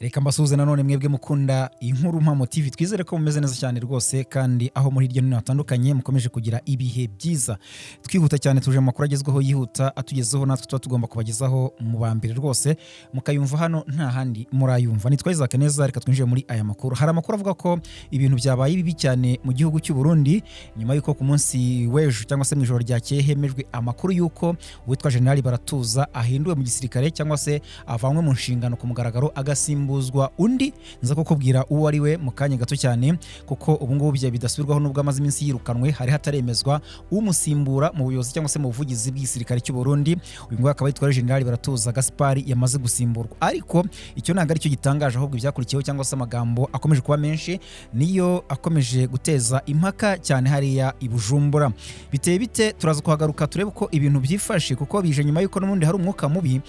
Reka mbasuhuze nanone mwebwe mukunda Inkuru Mpamo TV. Twizere ko mumeze neza cyane rwose, kandi aho muri hirya no hino hatandukanye mukomeje kugira ibihe byiza. Twihuta cyane, tuje mu makuru agezweho yihuta atugezeho, natwe tuba tugomba kubagezaho mu ba mbere rwose, mukayumva hano nta handi murayumva. Nitwa Isaac Neza. Reka twinjire muri aya makuru. Hari amakuru avuga ko ibintu byabaye bibi cyane mu gihugu cy'u Burundi, nyuma y'uko ku munsi w'ejo cyangwa se mu ijoro ryakeye hemejwe amakuru y'uko uwitwa General Baratuza ahinduwe mu gisirikare, cyangwa se avanywe mu nshingano ku mugaragaro, agasimbuzwa undi. Nza kukubwira uwo ari we mu kanya gato cyane, kuko ubu ngubu bya bidasubirwaho. Nubwo amaze iminsi yirukanwe, hari hataremezwa umusimbura mu buyobozi cyangwa se mu buvugizi bw'igisirikare cy'u Burundi. Uyu nguyu akaba yitwa General Baratuza Gaspard, yamaze gusimburwa. Ariko icyo ntabwo aricyo gitangaje, ahubwo ibyakurikiyeho cyangwa se amagambo akomeje kuba menshi niyo akomeje guteza impaka cyane hariya i Bujumbura. Biteye bite? Turaza kuhagaruka turebe uko ibintu byifashe, kuko bije nyuma y'uko n'ubundi hari umwuka mubi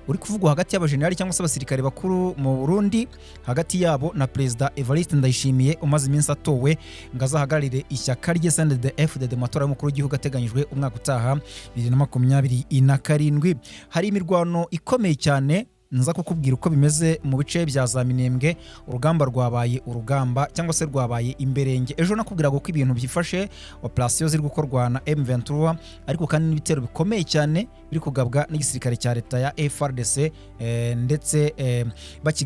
uri kuvugwa hagati y'abajenerali cyangwa se abasirikare bakuru mu Burundi, hagati yabo na Perezida Evariste Ndayishimiye umaze iminsi atowe ngo azahagararire ishyaka rye CNDD-FDD mu matora y'umukuru w'igihugu ateganyijwe umwaka utaha 2027. Hari imirwano ikomeye cyane, nza kukubwira uko bimeze mu bice bya za Minembwe. Urugamba rwabaye urugamba cyangwa se rwabaye imberenge. Ejo nakubwiraga uko ibintu byifashe, operasiyo ziri gukorwa na M23, ariko kandi n'ibitero bikomeye cyane biri kugabwa n'igisirikare cya leta ya FARDC, ndetse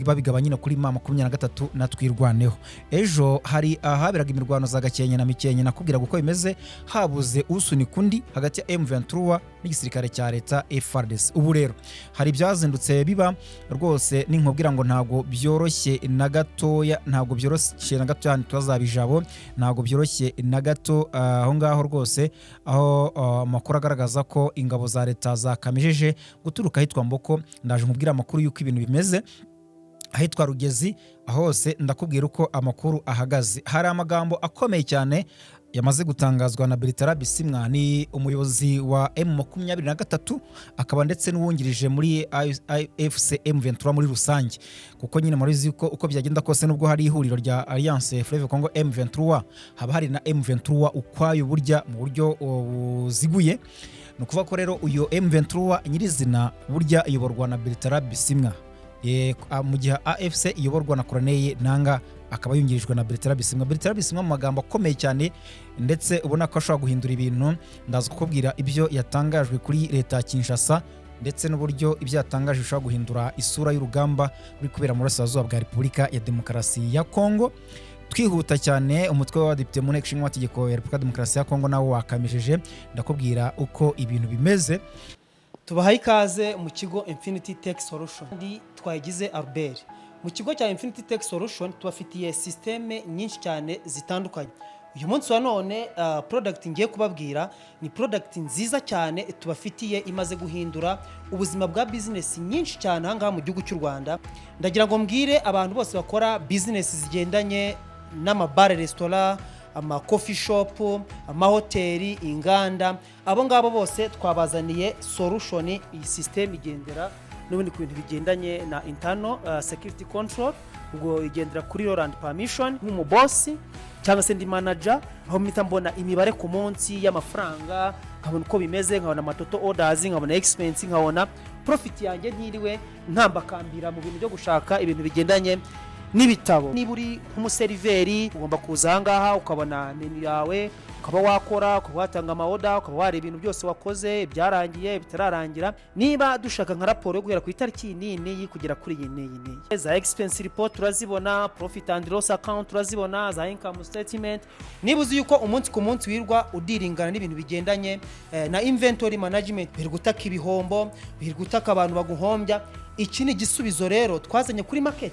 babigaba nyine kuri M23 na Twirwaneho. Ejo hari ahaberaga imirwano za Gakenke na Mikenke, nakubwiraga uko bimeze, habuze usunika undi hagati ya M23 n'igisirikare cya leta FARDC. Ubu rero hari ibyazindutse biba rwose, ninkubwira ngo ntabwo byoroshye na gatoya, ntabwo byoroshye na gato. Hano tuzabijabo, ntabwo byoroshye na gato aho ngaho rwose, aho amakuru agaragaza ko ingabo za leta zakamejeje guturuka ahitwa Mboko. Ndaje nkubwira amakuru y'uko ibintu bimeze ahitwa Rugezi hose, ndakubwira uko amakuru ahagaze. Hari amagambo akomeye cyane yamaze gutangazwa na Bertrand Bisimwa, ni umuyobozi wa M23, akaba ndetse n'uwungirije muri AFC M23 muri rusange, kuko nyine murabizi ko uko byagenda kose, nubwo hari ihuriro rya Alliance Fleuve Congo M23, haba hari na M23 ukwayo burya mu buryo buziguye. Ni ukuvuga ko rero uyu M23 nyirizina burya iyoborwa na Bertrand Bisimwa, mu gihe AFC iyoborwa na Corneille Nanga, akaba yungirijwe na Bertrand Bisimwa. Bertrand Bisimwa mu magambo akomeye cyane ndetse ubona ko ashobora guhindura ibintu, ndaza kukubwira ibyo yatangajwe kuri leta ya Kinshasa, ndetse n'uburyo ibyo yatangaje bishobora guhindura isura y'urugamba ruri kubera mu burasirazuba bwa Repubulika ya Demokarasi ya Kongo. Twihuta cyane, umutwe w'abadepite mu nteko ishinga amategeko ya Repubulika ya Demokarasi ya Kongo nawo wakamejeje, ndakubwira uko ibintu bimeze. Tubahaye ikaze mu kigo Infinity Tech Solution. Ndi Twayigize Albert. Mu kigo cya Infinity Tech Solution tubafitiye sisiteme nyinshi cyane zitandukanye. Uyu munsi wa none product ngiye kubabwira ni product nziza cyane tubafitiye, imaze guhindura ubuzima bwa business nyinshi cyane aha ngaha mu gihugu cy'u Rwanda. Ndagira ngo mbwire abantu bose bakora business zigendanye n'amabare, resitora, ama coffee shop, amahoteli, inganda, abo ngabo bose twabazaniye solution. Iyi system igendera n'ubundi ku bintu bigendanye na internal security control, ubwo igendera kuri role and permission. Nk'umubosi cyangwa se ndi manager, aho mpita mbona imibare ku munsi y'amafaranga, nkabona uko bimeze, nkabona ama total orders, nkabona expense, nkabona profit yanjye, ntiriwe nkambakambira mu bintu byo gushaka ibintu bigendanye n'ibitabo. Niba uri nk'umuseriveri, ugomba kuza aha ngaha ukabona menu yawe, ukaba wakora, ukaba watanga ama order, ukaba wareba ibintu byose wakoze, ibyarangiye, bitararangira. Niba dushaka nka raporo yo guhera ku itariki iyi n'iyi n'iyi kugera kuri iyi n'iyi n'iyi, za expense report turazibona, profit and loss account turazibona, za income statement. Niba uzi yuko umunsi ku munsi wirwa udiringana n'ibintu bigendanye na inventory management, biri gutaka ibihombo, biri gutaka abantu baguhombya, iki ni igisubizo rero twazanye kuri market.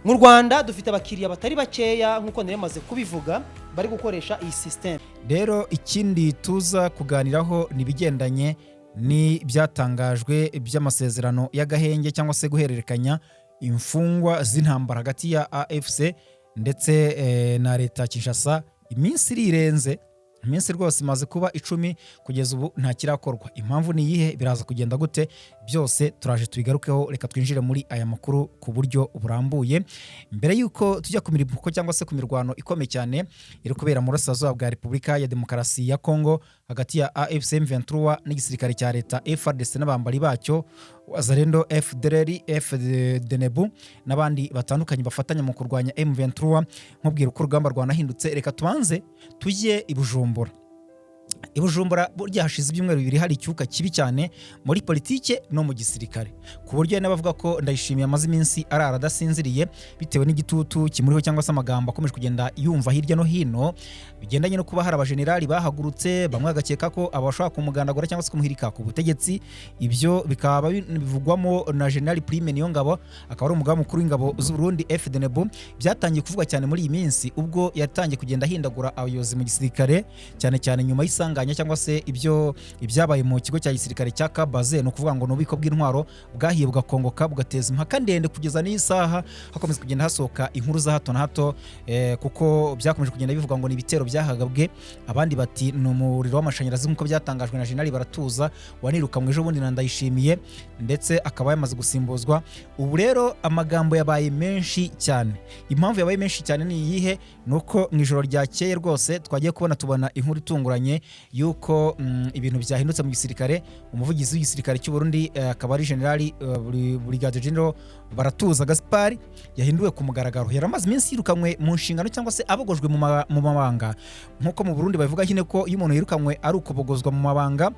Mu Rwanda dufite abakiriya batari bakeya, nk'uko nari maze kubivuga, bari gukoresha iyi system. Rero ikindi tuza kuganiraho ni ibigendanye n'ibyatangajwe by'amasezerano y'agahenge cyangwa se guhererekanya imfungwa z'intambara hagati ya AFC ndetse na leta ya Kinshasa. Iminsi irirenze, iminsi rwose imaze kuba 10, kugeza ubu nta kirakorwa. Impamvu ni iyihe? Biraza kugenda gute? Byose turaje tubigarukeho. Reka twinjire muri aya makuru ku buryo burambuye. Mbere y'uko tujya ku mirimo cyangwa se ku mirwano ikomeye cyane iri kubera mu burasirazuba bwa Repubulika ya Demokarasi ya Kongo. hagati ya AFC M23 n'igisirikare cya leta FARDC n'abambari bacyo Wazalendo, FDLR, FDNB n'abandi batandukanye bafatanya mu kurwanya M23. Nkubwira uko urugamba rwanahindutse, reka tubanze tujye i Bujumbura. I Bujumbura burya hashize ibyumweru 2 hari icyuka kibi cyane muri politike no mu gisirikare, ku buryo hari n'abavuga ko Ndayishimiye amaze iminsi arara adasinziriye bitewe n'igitutu kimuriho cyangwa se amagambo akomeje kugenda yumva hirya no hino, bigendanye no kuba hari abajenerali bahagurutse, bamwe bagakeka ko abashobora kumugandagura cyangwa se kumuhirika ku butegetsi. Ibyo bikaba bivugwamo na General Prime Niyongabo, akaba ari umugaba mukuru w'ingabo z'u Burundi FDNB. Byatangiye kuvugwa cyane muri iyi minsi ubwo yatangiye kugenda ahindagura abayobozi mu gisirikare, cyane cyane nyuma y'isanganya cyangwa se ibyo ibyabaye mu kigo cya gisirikare cya Kabaze, ni ukuvuga ngo ni ububiko bw'intwaro bwahiye bugakongoka, bugateza impaka ndende. Kugeza n'iyi saha hakomeza kugenda hasohoka inkuru za hato na hato, kuko byakomeje kugenda bivugwa ngo ni ibitero byahagabwe, abandi bati ni umuriro w'amashanyarazi, nk'uko byatangajwe na General Baratuza wanirukanwe ejo bundi na Ndayishimiye, ndetse akaba yamaze gusimbuzwa. Ubu rero amagambo yabaye menshi cyane. Impamvu yabaye menshi cyane ni iyihe? Ni uko mu ijoro ryakeye rwose twagiye kubona tubona inkuru itunguranye y'uko ibintu byahindutse mu gisirikare. Umuvugizi w'igisirikare cy'u Burundi, akaba ari General Brigadier General Baratuza Gaspard, yahinduwe ku mugaragaro. Yari amaze iminsi yirukanwe mu nshingano cyangwa se abogojwe mu mabanga, nk'uko mu Burundi babivuga nyine ko iyo umuntu yirukanwe ari ukubogozwa mu mabanga.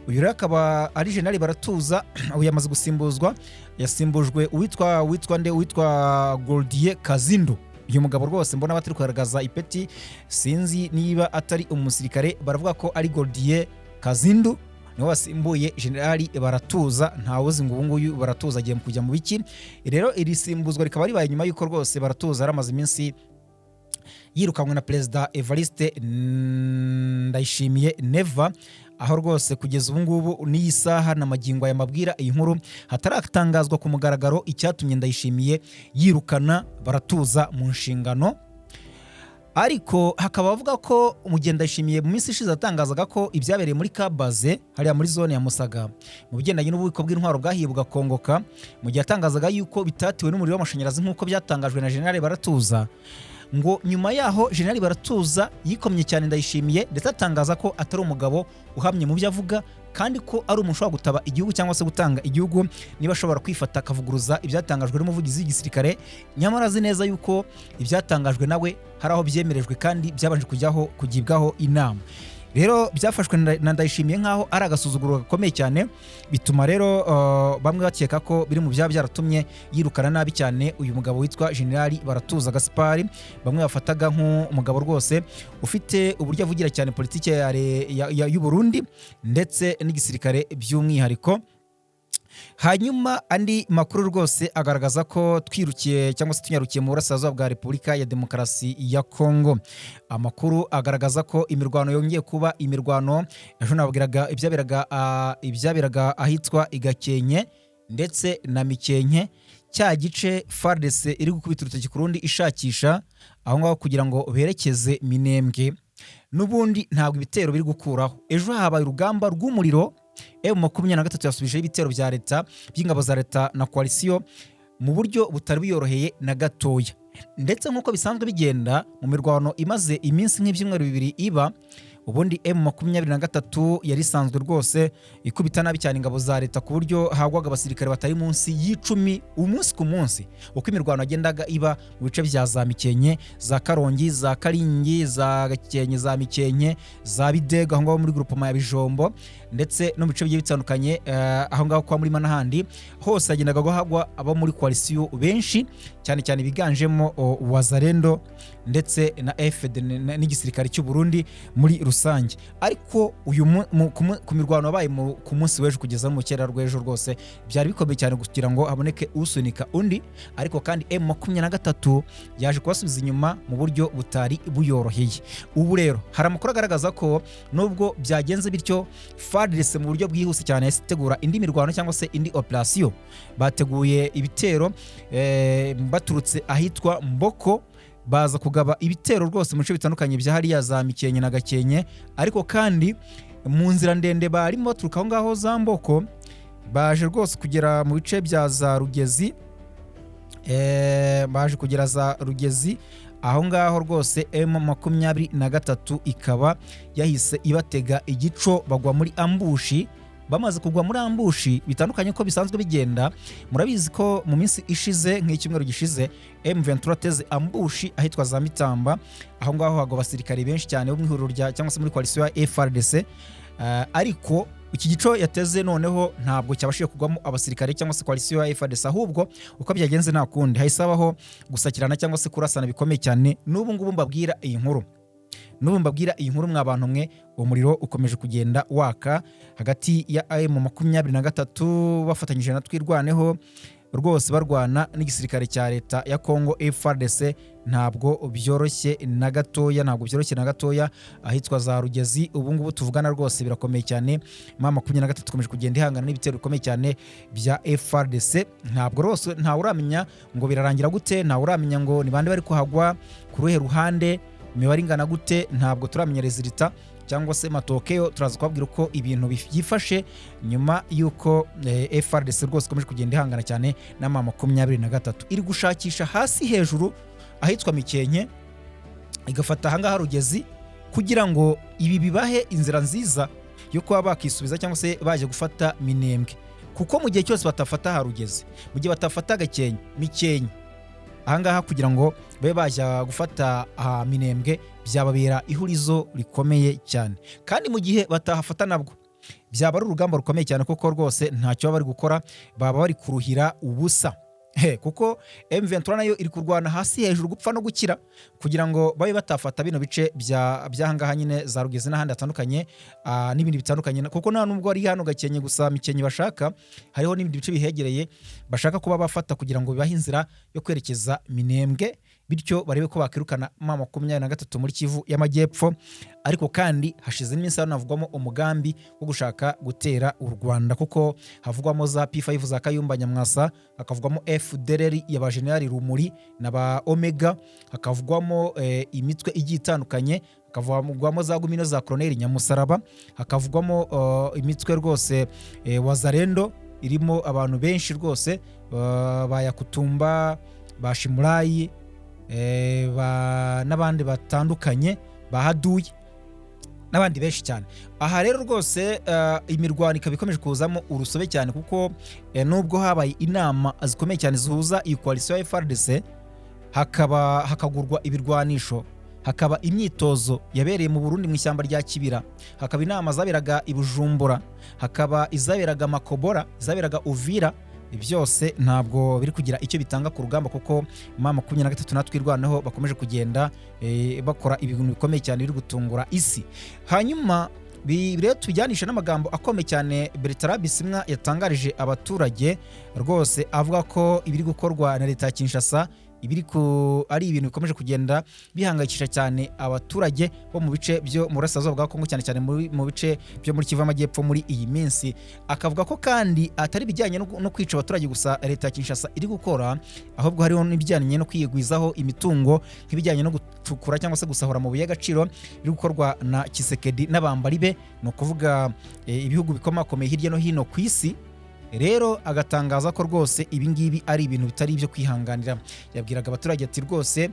Uyu rero akaba ari General Baratuza, ubu yamaze gusimbuzwa. Yasimbujwe uwitwa nde? Uwitwa Gordier Kazindo. Uyu mugabo rwose mbona batari kugaragaza ipeti, sinzi niba atari umusirikare. Baravuga ko ari Gordier Kazindu, niwe wasimbuye Generali Baratuza. Ntawuzi ngo ubu nguyu Baratuza agiye kujya mu biki. Rero iri simbuzwa rikaba ribaye nyuma y'uko rwose Baratuza yaramaze iminsi yirukanwe na Perezida Evariste Ndayishimiye Neva, aho rwose kugeza ubu ngubu n'iyi saha na magingo aya mabwira iyi nkuru hataratangazwa ku mugaragaro icyatumye Ndayishimiye yirukana Baratuza mu nshingano. Ariko hakaba bavuga ko mu gihe Ndayishimiye mu minsi ishize yatangazaga ko ibyabereye muri Kabaze hariya muri zone ya Musaga mu bigendanye n'ububiko bw'intwaro bwahiye bugakongoka, mu gihe yatangazaga yuko bitatiwe n'umuriro w'amashanyarazi nk'uko byatangajwe na General Baratuza, ngo nyuma yaho General Baratuza yikomye cyane Ndayishimiye, ndetse atangaza ko atari umugabo uhamye mu byo avuga, kandi ko ari umuntu ushobora gutaba igihugu cyangwa se gutanga igihugu niba ashobora kwifata akavuguruza ibyatangajwe n'umuvugizi w'igisirikare, nyamara azi neza yuko ibyatangajwe nawe hari aho byemerejwe kandi byabanje kujyaho kugibwaho inama. Rero byafashwe na Ndayishimiye nk'aho ari agasuzuguro gakomeye cyane, bituma rero bamwe bakeka ko biri mu byaba byaratumye yirukana nabi cyane uyu mugabo witwa Generali Baratuza Gaspari, bamwe bafataga nk'umugabo rwose ufite uburyo avugira cyane politiki y'u Burundi ndetse n'igisirikare by'umwihariko. Hanyuma andi makuru rwose agaragaza ko twirukiye cyangwa se tunyarukiye mu burasirazuba bwa Repubulika ya Demokarasi ya Kongo, amakuru agaragaza ko imirwano yongeye kuba imirwano. Ejo nababwiraga ibyaberaga ahitwa Igakenke ndetse na Mikenke, cya gice FARDC iri gukubita urutoki ku rundi ishakisha aho ngaho kugira ngo berekeze Minembwe. N'ubundi ntabwo ibitero biri gukuraho. Ejo habaye urugamba rw'umuriro. M23 yasubijeho ibitero bya leta, by'ingabo za leta na coalition, mu buryo butari buyoroheye na gatoya. Ndetse nk'uko bisanzwe bigenda mu mirwano imaze iminsi nk'ibyumweru 2 iba, ubundi M23 yari isanzwe rwose ikubita nabi cyane ingabo za leta, ku buryo hagwaga abasirikare batari munsi y'10 umunsi ku munsi, uko imirwano yagendaga iba mu bice bya za Mikenke, za Karongi, za Karingi, za Gakenke, za Mikenke, za Bidega, aho ngaho muri groupement ya Bijombo, ndetse no mu bice bigiye bitandukanye, aho ngaho kwa Murima n'ahandi hose hagendaga hagwa abo muri coalition benshi cyane cyane, biganjemo Wazalendo ndetse na FDN n'igisirikare cy'u Burundi muri rusange. Ariko uyu ku mirwano wabaye ku munsi w'ejo kugeza no mu kera rw'ejo, rwose byari bikomeye cyane kugira ngo haboneke usunika undi. Ariko kandi M23 yaje kubasubiza inyuma mu buryo butari buyoroheye. Ubu rero hari amakuru agaragaza ko nubwo byagenze bityo, FARDC mu buryo bwihuse cyane yahise itegura indi mirwano cyangwa se indi operation. Bateguye ibitero baturutse ahitwa Mboko, baza kugaba ibitero rwose mu bice bitandukanye bya hariya za Mikenke na Gakenke. Ariko kandi mu nzira ndende barimo baturuka aho ngaho za Mboko, baje rwose kugera mu bice bya za Rugezi. Baje kugera za Rugezi aho ngaho rwose. M23 ikaba yahise ibatega igico, bagwa muri ambush. Bamaze kugwa muri ambush, bitandukanye ko bisanzwe bigenda, murabizi ko mu minsi ishize, nk'icyumweru gishize, M23 ateze ambush ahitwa za Mitamba. Aho ngaho hagwa abasirikari benshi cyane bo mu ihuriro rya cyangwa se muri coalition ya FARDC. Ariko iki gico yateze noneho ntabwo cyabashije kugwamo abasirikare cyangwa se coalition ya FARDC, ahubwo uko byagenze nta kundi, hahise habaho gusakirana cyangwa se kurasana bikomeye cyane. N'ubu ngubu mbabwira iyi nkuru, n'ubu mbabwira iyi nkuru, mwa bantu mwe, umuriro ukomeje kugenda waka hagati ya M23 bafatanyije na Twirwaneho, rwose barwana n'igisirikare cya leta ya Congo FARDC. Ntabwo byoroshye na gatoya, ntabwo byoroshye na gatoya. Ahitwa za Rugezi ubu ngubu tuvugana rwose birakomeye cyane. M23 ikomeje kugenda ihangana n'ibitero bikomeye cyane bya FARDC. Ntabwo rwose, ntawe uramenya ngo birarangira gute, ntawe uramenya ngo ni bande bari kuhagwa, ku ruhe ruhande, imibare ingana gute, ntabwo turamenya résultat cyangwa se matokeo. Turaza kubabwira uko ibintu byifashe nyuma y'uko FARDC rwose ikomeje kugenda ihangana cyane na M23, iri gushakisha hasi hejuru ahitwa Mikenke, igafata ahangaha Rugezi, kugira ngo ibi bibahe inzira nziza yo kuba bakisubiza cyangwa se bajya gufata Minembwe, kuko mu gihe cyose batafata Harugezi, mu gihe batafata Gakenke, Mikenke ahangaha, kugira ngo babe bajya gufata aha Minembwe byababera ihurizo rikomeye cyane. Kandi mu gihe batahafata nabwo byaba ari urugamba rukomeye cyane, kuko rwose ntacyo baba bari gukora, baba bari kuruhira ubusa. He, kuko M23 nayo iri kurwana hasi hejuru, gupfa no gukira, kugira ngo babe batafata bino bice bya by'ahangaha nyine za Rugezi n'ahandi hatandukanye, n'ibindi bitandukanye, kuko nta nubwo ari hano Gakenke gusa, Mikenke bashaka, hariho n'ibindi bice bihegereye bashaka kuba bafata kugira ngo bibahe inzira yo kwerekeza Minembwe, bityo barebe ko bakirukana M23 muri Kivu y'Amajyepfo. Ariko kandi hashize n'iminsi hanavugwamo umugambi wo gushaka gutera u Rwanda, kuko havugwamo za P5 za Kayumba Nyamwasa, hakavugwamo FDLR ya ba General Rumuri na ba Omega, hakavugwamo imitwe igiye itandukanye, hakavugwamo za Gumino za Colonel Nyamusaraba, hakavugwamo imitwe rwose Wazalendo irimo abantu benshi rwose, ba Yakutumba, ba Shimurayi, n'abandi batandukanye, ba Haduyi n'abandi benshi cyane. Aha rero rwose imirwano ikaba ikomeje kuzamo urusobe cyane, kuko nubwo habaye inama zikomeye cyane zihuza iyi coalition ya FARDC, hakaba hakagurwa ibirwanisho, hakaba imyitozo yabereye mu Burundi mu ishyamba rya Kibira, hakaba inama zaberaga i Bujumbura, hakaba izaberaga Makobora, izaberaga Uvira, byose ntabwo biri kugira icyo bitanga ku rugamba, kuko M23 na Twirwaneho bakomeje kugenda bakora ibintu bikomeye cyane biri gutungura isi. Hanyuma rero tubijyanisha n'amagambo akomeye cyane Bertrand Bisimwa yatangarije abaturage rwose, avuga ko ibiri gukorwa na leta ya Kinshasa ibiri ku ari ibintu bikomeje kugenda bihangayikisha cyane abaturage bo mu bice byo mu burasirazuba bwa Kongo, cyane cyane mu bice byo muri Kivu y'Amajyepfo muri iyi minsi. Akavuga ko kandi atari ibijyanye no kwica abaturage gusa leta ya Kinshasa iri gukora, ahubwo hariho n'ibijyanye no kwiyegwizaho imitungo, nk'ibijyanye no gucukura cyangwa se gusahura amabuye y'agaciro biri gukorwa na Tshisekedi n'abambari be, ni ukuvuga ibihugu bikomakomeye hirya no hino ku isi. Rero agatangaza ko rwose ibi ngibi ari ibintu bitari ibyo kwihanganira. Yabwiraga abaturage ati rwose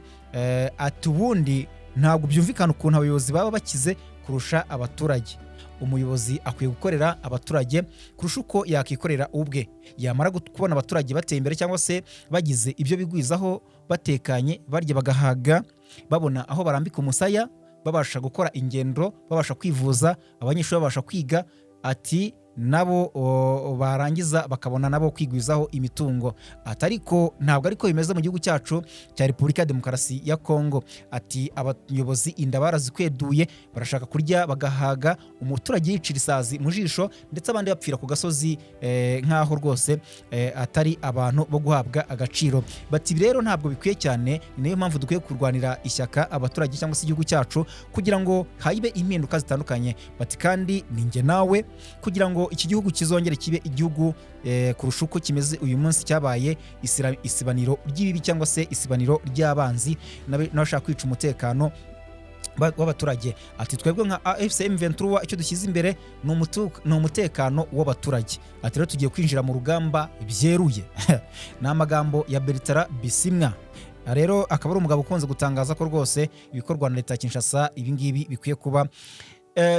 ati ubundi ntabwo byumvikana ukuntu abayobozi baba bakize kurusha abaturage. Umuyobozi akwiye gukorera abaturage kurusha uko yakikorera ubwe. Yamara kubona abaturage bateye imbere cyangwa se bagize ibyo bigwizaho, batekanye, barya bagahaga, babona aho barambika umusaya, babasha gukora ingendo, babasha kwivuza, abanyeshuri babasha kwiga, ati nabo barangiza bakabona nabo kwigwizaho imitungo. Ati ariko ntabwo ariko bimeze mu gihugu cyacu cya Repubulika ya Demokarasi ya Kongo. Ati abayobozi inda barazikweduye, barashaka kurya bagahaga, umuturage yicira isazi mu jisho, ndetse abandi bapfira ku gasozi, nk'aho rwose atari abantu bo guhabwa agaciro. Bati ibi rero ntabwo bikwiye cyane, ni nayo mpamvu dukwiye kurwanira ishyaka abaturage cyangwa se igihugu cyacu kugira ngo habe impinduka zitandukanye. Bati kandi ni njye nawe kugira ngo iki gihugu kizongere kibe igihugu kurusha uko kimeze uyu munsi, cyabaye isibaniro ry'ibibi cyangwa se isibaniro ry'abanzi n'abashaka kwica umutekano w'abaturage. Ati: "Twebwe nka AFC M23 icyo dushyize imbere ni umutekano w'abaturage." Ati: "Rero tugiye kwinjira mu rugamba byeruye." Ni amagambo ya Bertrand Bisimwa. Rero akaba ari umugabo ukunze gutangaza ko rwose ibikorwa na leta ya Kinshasa ibingibi bikwiye kuba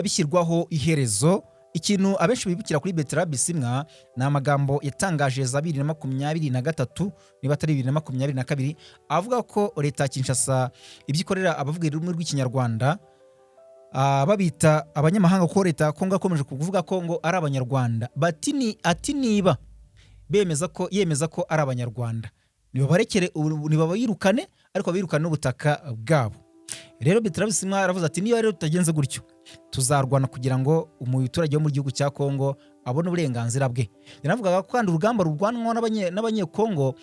bishyirwaho iherezo. Ikintu abenshi bibukira kuri Bertrand Bisimwa ni amagambo yatangaje za 2023, niba atari 2022, avuga ko leta ya Kinshasa ibyo ikorera abavuga ururimi rw'Ikinyarwanda, babita abanyamahanga, ko leta ya Kongo yakomeje kuvuga ko ngo ari Abanyarwanda. Bati ni ati niba bemeza ko, yemeza ko ari Abanyarwanda, nibabarekere, nibabayirukane, ariko babirukane n'ubutaka bwabo. Rero Bertrand Bisimwa aravuze ati: "Niba rero tutagenze gutyo, tuzarwana kugira ngo umuturage wo mu gihugu cya Kongo abone uburenganzira bwe." Yanavugaga ko kandi urugamba rurwanwa n'Abanyekongo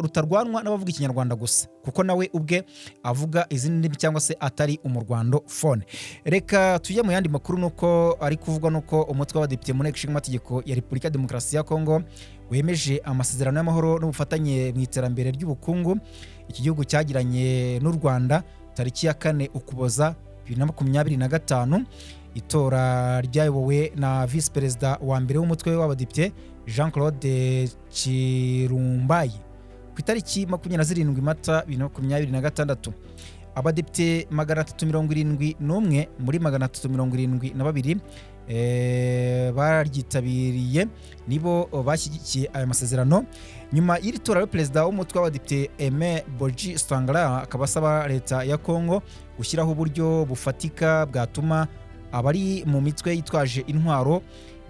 rutarwanwa n'abavuga Ikinyarwanda gusa, kuko nawe ubwe avuga izindi ndimi cyangwa se atari umurwandophone. Reka tujye mu yandi makuru. Nuko ari kuvugwa nuko umutwe w'abadepite mu Nteko Ishinga Amategeko ya Repubulika ya Demokarasi ya Kongo wemeje amasezerano y'amahoro n'ubufatanye mu iterambere ry'ubukungu iki gihugu cyagiranye n'u Rwanda tariki ya 4 Ukuboza 2025. Itora ryayobowe na visi perezida wa mbere w'umutwe w'abadepite, Jean Claude Tshilumbayi, ku itariki 27 Mata 2026. Abadepite 371 muri 372 baryitabiriye nibo bashyigikiye aya masezerano. Nyuma y'iri tora rero, perezida w'umutwe w'abadepite Aime Boji Sangara akaba asaba leta ya Kongo gushyiraho uburyo bufatika bwatuma abari mu mitwe yitwaje intwaro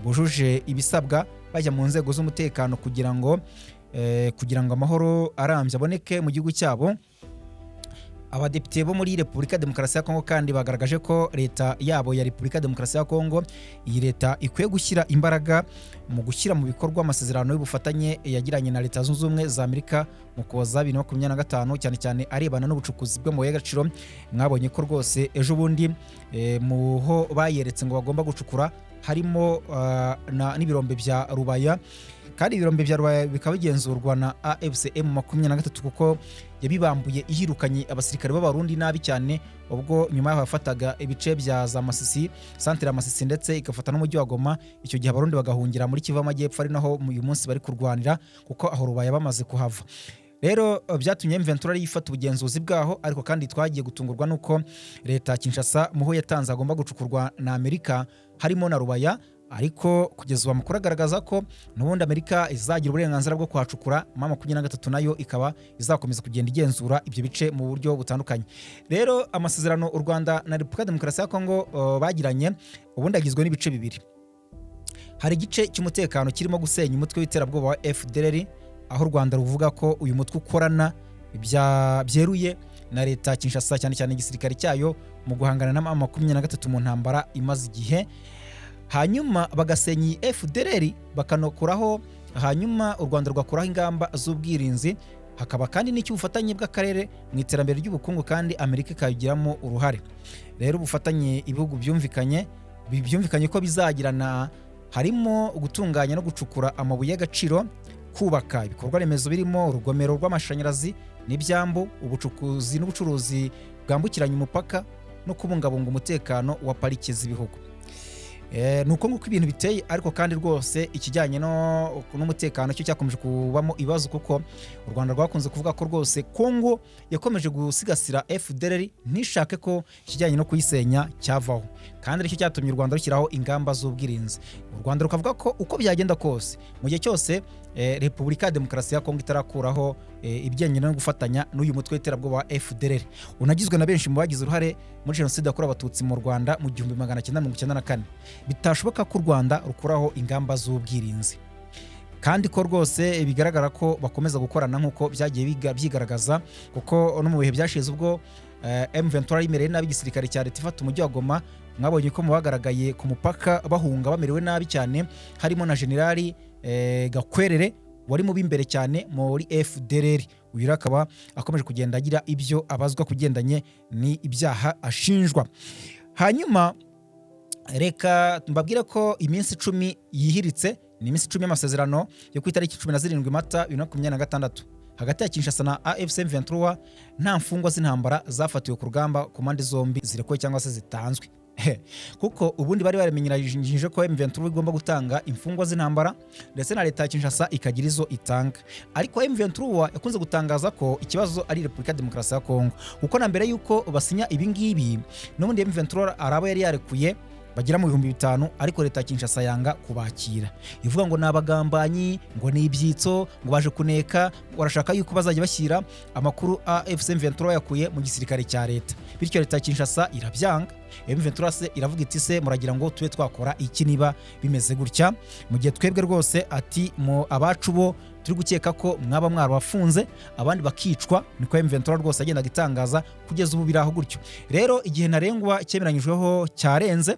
bujuje ibisabwa bajya mu nzego z'umutekano kugira ngo amahoro arambye aboneke mu gihugu cyabo. Abadepite bo muri Repubulika ya Demokarasi ya Kongo kandi bagaragaje ko leta yabo ya Repubulika ya Demokarasi ya Kongo, iyi leta ikwiye gushyira imbaraga mu gushyira mu bikorwa amasezerano y'ubufatanye yagiranye na Leta Zunze Ubumwe za Amerika mu Kuboza 2025, cyane cyane arebana n'ubucukuzi bw'amabuye y'agaciro. Mwabonye ko rwose ejo bundi mu ho bayeretse ngo bagomba gucukura harimo n'ibirombe bya Rubaya, kandi ibirombe bya Rubaya bikaba bigenzurwa na AFC M23, kuko yabibambuye ihirukanye abasirikare b'Abarundi nabi cyane, ubwo nyuma yaho yafataga ibice bya za Masisi, santere ya Masisi, ndetse igafata n'umujyi wa Goma. Icyo gihe Abarundi bagahungira muri Kivu y'Amajyepfo, ari naho uyu munsi bari kurwanira, kuko aho Rubaya bamaze kuhava. Rero byatumye M23 yifata ubugenzuzi bwaho. Ariko kandi twagiye gutungurwa nuko leta ya Kinshasa muho yatanze agomba gucukurwa na Amerika harimo na Rubaya, ariko kugeza ubu amakuru agaragaza ko n'ubundi Amerika izagira uburenganzira bwo kuhacukura, M23 nayo ikaba izakomeza kugenda igenzura ibyo bice mu buryo butandukanye. Rero amasezerano u Rwanda na Repubulika ya Demokarasi ya Kongo bagiranye ubundi agizwe n'ibice bibiri. Hari igice cy'umutekano kirimo gusenya umutwe w'iterabwoba wa FDLR, aho u Rwanda ruvuga ko uyu mutwe ukorana byeruye na leta ya Kinshasa, cyane cyane igisirikare cyayo, mu guhangana na M23 mu ntambara imaze igihe. Hanyuma bagasenya iyi FDLR, bakanakuraho, hanyuma u Rwanda rugakuraho ingamba z'ubwirinzi. Hakaba kandi n'icy'ubufatanye bw'akarere mu iterambere ry'ubukungu, kandi Amerika ikabigiramo uruhare. Rero ubufatanye ibihugu byumvikanye ko bizagirana harimo gutunganya no gucukura amabuye y'agaciro, kubaka ibikorwa remezo birimo urugomero rw'amashanyarazi n'ibyambu, ubucukuzi n'ubucuruzi bwambukiranya umupaka, no kubungabunga umutekano wa parike z'ibihugu. Ni uko nguko ibintu biteye. Ariko kandi rwose ikijyanye n'umutekano cyo cyakomeje kubamo ibibazo, kuko u Rwanda rwakunze kuvuga ko rwose Kongo yakomeje gusigasira FDLR, ntishake ko ikijyanye no kuyisenya cyavaho, kandi aricyo cyatumye u Rwanda rushyiraho ingamba z'ubwirinzi. U Rwanda rukavuga ko uko byagenda kose, mu gihe cyose Repubulika ya Demokarasi ya Kongo itarakuraho ibijyanye no gufatanya n'uyu mutwe w'iterabwoba wa FDLR, unagizwe na benshi mu bagize uruhare muri jenoside yakorewe Abatutsi mu Rwanda mu 1994, bitashoboka ko u Rwanda rukuraho ingamba z'ubwirinzi, kandi ko rwose bigaragara ko bakomeza gukorana nk'uko byagiye byigaragaza, kuko no mu bihe byashize ubwo M23 yimereye nabi igisirikare cya leta ifata umujyi wa Goma, mwabonye ko mu bagaragaye ku mupaka bahunga bamerewe nabi cyane harimo na Generali Gakwerere wari mu b'imbere cyane muri FDLR. Uyu rero akaba akomeje kugenda agira ibyo abazwa kugendanye n'ibyaha ashinjwa. Hanyuma reka mbabwire ko iminsi 10 yihiritse, ni iminsi 10 y'amasezerano yo ku itariki 17 Mata 2026. hagati ya Kinshasa na AFC M23 nta mfungwa z'intambara zafatiwe ku rugamba ku mpande zombi zirekuwe cyangwa se zitanzwe, kuko ubundi bari baramenyeranyije ko M23 igomba gutanga imfungwa z'intambara ndetse na leta ya Kinshasa ikagira izo itanga. Ariko M23 yakunze gutangaza ko ikibazo ari Repubulika ya Demokarasi ya Kongo, kuko na mbere y'uko basinya ibi ngibi n'ubundi M23 ari abo yari yarekuye bagera mu 5000, ariko leta ya Kinshasa yanga kubakira, ivuga ngo ni abagambanyi, ngo ni ibyitso, ngo baje kuneka, ngo barashaka yuko bazajya bashyira amakuru AFC M23 yakuye mu gisirikare cya leta. Bityo leta ya Kinshasa irabyanga. M23 se iravuga iti: "Se muragira ngo tube twakora iki niba bimeze gutya, mu gihe twebwe rwose ati mu abacu bo turi gukeka ko mwaba mwarabafunze, abandi bakicwa?" Niko M23 rwose yagendaga itangaza. Kugeza ubu biraho gutyo. Rero igihe ntarengwa cyemeranyijweho cyarenze,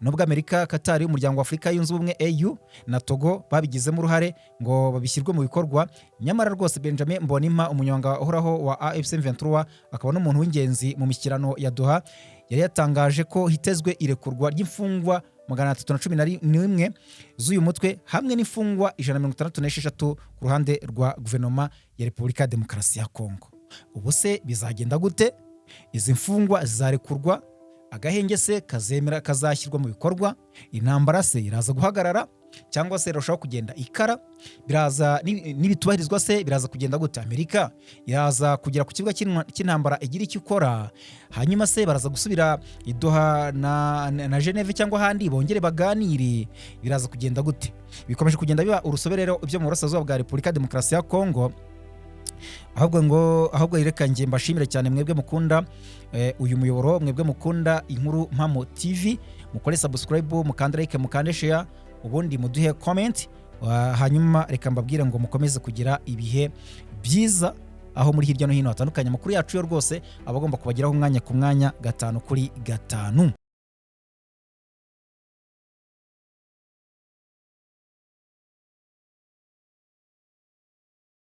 nubwo Amerika, Katari, Umuryango wa Afurika Yunze Ubumwe AU na Togo babigizemo uruhare ngo babishyirwe mu bikorwa. Nyamara rwose Benjamin Mbonimpa, umunyamabanga uhoraho wa AFC M23 akaba n'umuntu w'ingenzi mu mishyikirano ya Doha, yari yatangaje ko hitezwe irekurwa ry'imfungwa 311 z'uyu mutwe hamwe n'imfungwa 166 ku ruhande rwa guverinoma ya Repubulika ya Demokarasi ya Kongo. Ubu se bizagenda gute? Izi mfungwa zizarekurwa? Agahenge se kazemera kazashyirwa mu bikorwa? Intambara se iraza guhagarara cyangwa se irarushaho kugenda ikara? Biraza nibitubahirizwa se biraza kugenda gute? Amerika iraza kugera ku kibuga cy'intambara igira icyo ikora? Hanyuma se baraza gusubira i Doha na Geneve cyangwa ahandi bongere baganire? Biraza kugenda gute? Bikomeje kugenda biba urusobe rero ibyo mu burasirazuba bwa Repubulika ya Demokarasi ya Kongo. Ahubwo reka njye mbashimire cyane mwebwe mukunda uyu muyoboro, mwebwe mukunda Inkuru Mpamo TV. Mukore subscribe, mukande like, mukande share, ubundi muduhe comment. Hanyuma reka mbabwire ngo mukomeze kugira ibihe byiza aho muri hirya no hino hatandukanye. Amakuru yacu yo rwose aba agomba kubageraho umwanya ku mwanya, gatanu kuri gatanu.